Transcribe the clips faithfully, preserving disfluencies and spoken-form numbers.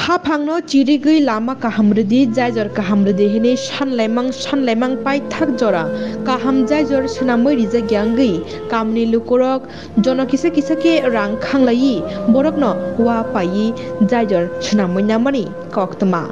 Haphangno chirigwi lama kaham rwdi, jaijor kaham rwdi hwnwi sanlaimang sanlaimang paithak jora kaham jaijor swnamwi rijak ya wngwi kamni lukurok jono kisa kisa khe rang khanglaiwi borokno wa paiwi jaijor swnamwi namani koktwma.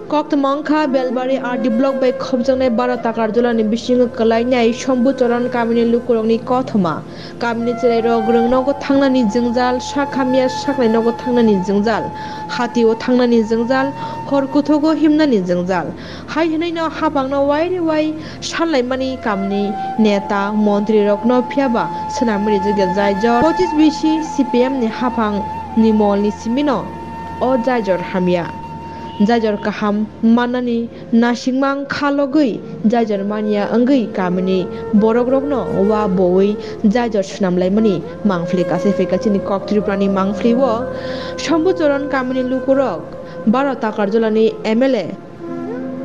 Koktwma wngkha Belbari R D block bai khopjaknai baro takar jolani bisingo kwlainai Sombu Choron kamini lukurokni kothoma. Kamini chwrairok rwng nogo thangnani jwngjal, sak hamya saknai nogo thangnani jwngjal, hatio thangnani jwngjal, hor kuthogo himnani jwngjal. Hai hwnwino haphangno waire wai sanlaimani kamni neta, montrirokno phiyaba swnamwi rijak ya jaijor. Pochis bisi C P M ni haphang ni molni simino o jaijor hamya. Jaijor kaham mannani nasikmang kha logwi jaijor manya wngwi kamini borokrokno wa bowi jaijor swnamlaimani mangpili kasai phaikha chini kok Tripurani mangpili o. Sombu Choron kamini lukurok baro takar jolani M L A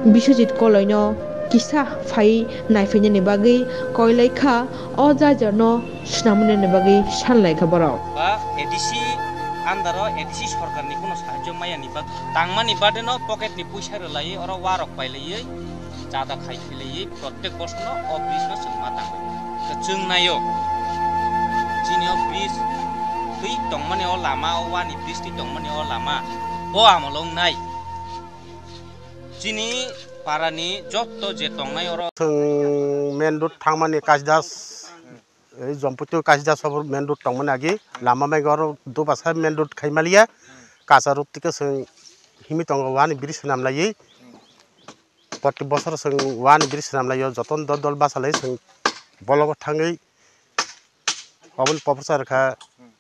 Biswajit Koloino kisa phai naiphainani bagwi koilaikha o jaijorno swnamnani bagwi sanlaikha borok. Ba A D C under o A D C sorkarni kuno sahajyo mayani bagwi tangmani badeno pocketni puisa rwlaiwi oro warok pailaiwi chada khai khilaiwi prottek bosorno o bridge no chwng ma tangwi. Kwchwng naio. Chini o bridge twi tongmani o lama, o wani bridge twi tongmani o lama, o amolo wngnai. Chini parani jotto je tongnai oro. Chwng main road thangmani Kasidas, ei Jompui to Kasidas obo main road tongmani agi lama maigo oro dubasa main road khaimaliya. Kacha road tike chwng himi tongo wani bridge swnam laiwi. Proti bosor chwng wani bridge swnam laio jotono dol dol bachalai chwng bologo thangwi oboni poprsa rwkha,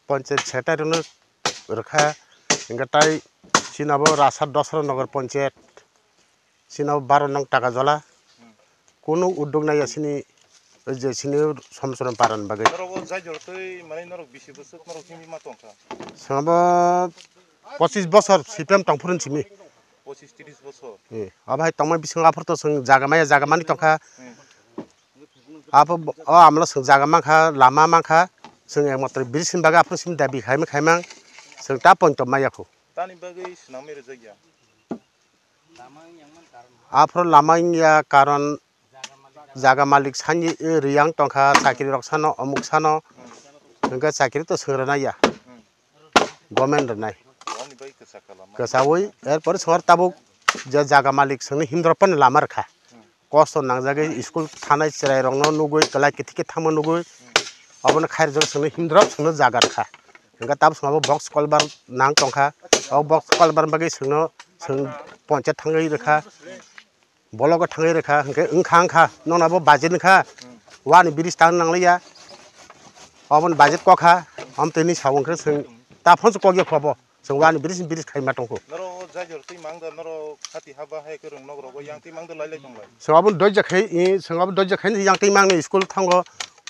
panchayat secretary rwkha, hwnkhe tai chini abo Rasa Dosra Nagar panchayat, chini abo baro nong Takajola, kunu uddog naiya chini je chini Somchwrwng parani bagwi. Norok o jaijor twi manwi norok bisi bwswk norok himwi ma tongkha? Chwng abo pochis bosor C P M tongphuru simi. Pochis tris bosor. Eh, abo hai tongmani bisingo aphuru to chwng jaga maya jaga mani tongkha. Hmm. Abo bo-, o amlo chwng jaga mankha, lama mankha, chwng ekmatro bridge ni bagwi aphuru simi dabi khaima khaimang, chwng ta poito maya khu. Tani bagwi swnamwi rwjakya? Aphuru lama wngya karon jaga malik sani, eh, riyang tongkha, chakri rok sano, omuk sano, hwnkhe chakri to chwng rwnaiya. Hmm. Government rwnai. Kwchawi, erpore sor tabuk je jaga malik chwngno himdrop phano lama rwkha. Kosto nangjagwi school thanai chwrairokno nugwi, kwlai kithi khe thangma nugwi, obono khairokjak chwngno himdrop chwngno jaga rwkha. Hwnkhe tabuk chwngno box culvert nang tongkha. O box culvert bagwi chwngno chwng ponchayat thangwi rwkha. Bologo thangwi rwkha, hwnkhe wngkha wngkha, nono bo budget wngkha, wani bridge tang nangliya, oboni budget kokha, amtwini sao hwnkhe chwng ta phonso kokya kho bo, chwng wani bridge bridge khaima tongkho. Noro jaijor twi mangda, noro khati haba hai kwrwng nok rogo yang twi mangda lai lai tonglai. Chwng aboni doija khai, i, chwng abo doija khai yang twi mangni school thango,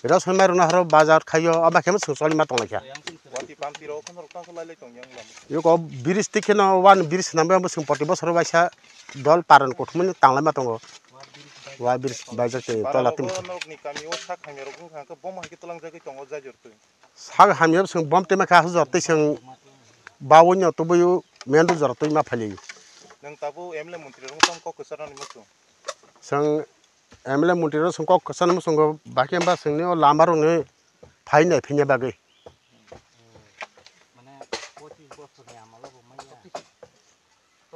rosoi mai rwna horo bazar khaio, aba khemo chwng cholima tonglaikha. Wati pamti rok khon rok tangkho lai lai tong yang lam. Yuko bridge tikheno wani bridge swnambai abo chwng proti bosoro waisa dol paran kuthumani tanglaima tongo. Wa bridge baijak tei tola tim. Norokni kami o sak hamya rok wngkha hwnkhe bomo hai khe twlangjagwi tongo jaijor twi. Sak hamya chwng bom tema kha hujor tei chwng bawi no tubui main road jora twi ma phali. Nwng tabuk M L A montri rok tong kok kwchar nani muchung. Chwng M L A montri rok chwng kok kwchar muchungo bahai khe ba chwngni o lama rokni phai nai phinya bagwi.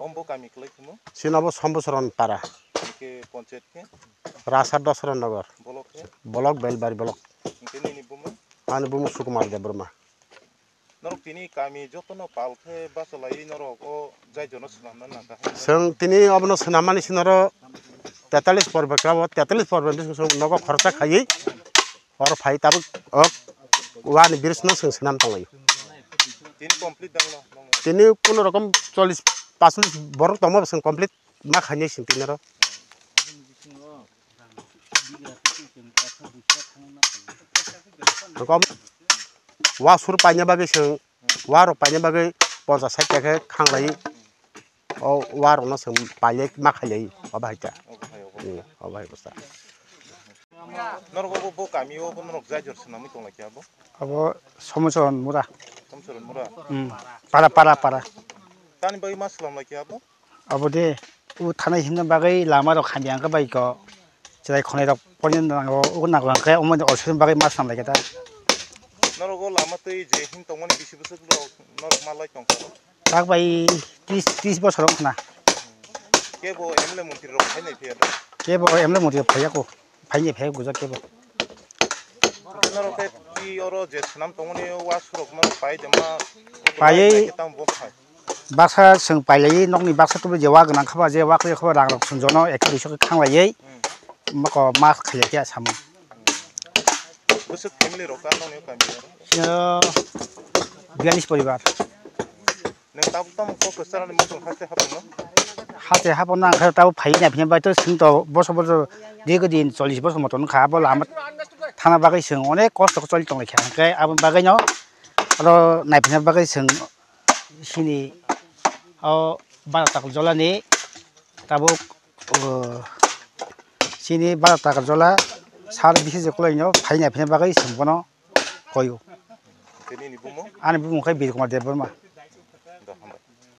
Ombo kami kwlai kheno? Chini abo Sombusoron para. Hwnkhe ponchayat khe? Rasa Dosra Nagar. Block khe? Block Belbari block. Hwnkhe nini bumung? Ani bumung Sukumar Debbarma. Norok tini kami jotono pal khe bachalaiwi norok o jaijono swnamna nangkha hai? Chwng tini obono swnammani swnaro tetalis porbo khe abo tetalis porbo ni bising nogo khoroksa khaiwi oro phai tabuk o wani bridge no chwng swnam tonglaio. Tini complete dangno? Tini kuno rokom chollis pasolis borok tongma bwswng complete ma khainai chwng tini oro. Rokom wa sur paina bagwi chwng wa rok paina bagwi ponchas sait ta khe khanglai. O warokno chwng pailai ma khailai, o bahai ta. Obo hai, obo. Hmm, o bahai bwsa. Norok obo bo kami o bo norok jai jor swnamwi tonglaikha bo? Abo Somosoron Mura. Somosoron Mura? Hmm. Para, para, para. Tani bagwi ma swlam lai khe abo? Abo de, o thanai himna bagwi lama rok hamya wngkha bai ko. Chwrai khonai rok poino nango, o nango hwnkhe omo ni osor bagwi ma swlam lai khe ta. Norok o lama twi je him tongmani bisi bwswk rok norok ma lai tongkha. Tak bai tris, tris bosor wngkha na. Kebo M L A montri rok phainai phiya da? Kebo M L A montri rok phaiya ko. Phainai phai gujak kebo. Norok khe twi oro je swnam tongmani o wasurok norok pai de ma. Paiwi. Tamo bo phai. Baksa chwng pailaiwi nokni baksa tubui je wa gwnang kha ba je wa kwrwi kha ba rang rok chwng jono ekso duiso khe khanglaiwi. Hmm. Moko ma khailai khe samung. Bwswk family rok ta nokni o kami oro? Yo, biyalish poribar. Nwng tabuk tamo kok kwcharo ni muchung haste hapung no? Haste hapung no ang khe tabuk phai nai phai bai to swng to boso boso dirgho din chollish bosor moto wngkha abo lama thana bagwi swng onek kosto khe choli tonglaikha hwnkhe aboni bagwi no oro naiphina bagwi swng sini o bara takul jolani tabuk o sini bara takul jola sar bisi je kulai no phai naiphina bagwi swng bono koyo. Tini ni bumo? Ani bumung khe Bir Kumar Debbarma. Do, hambai.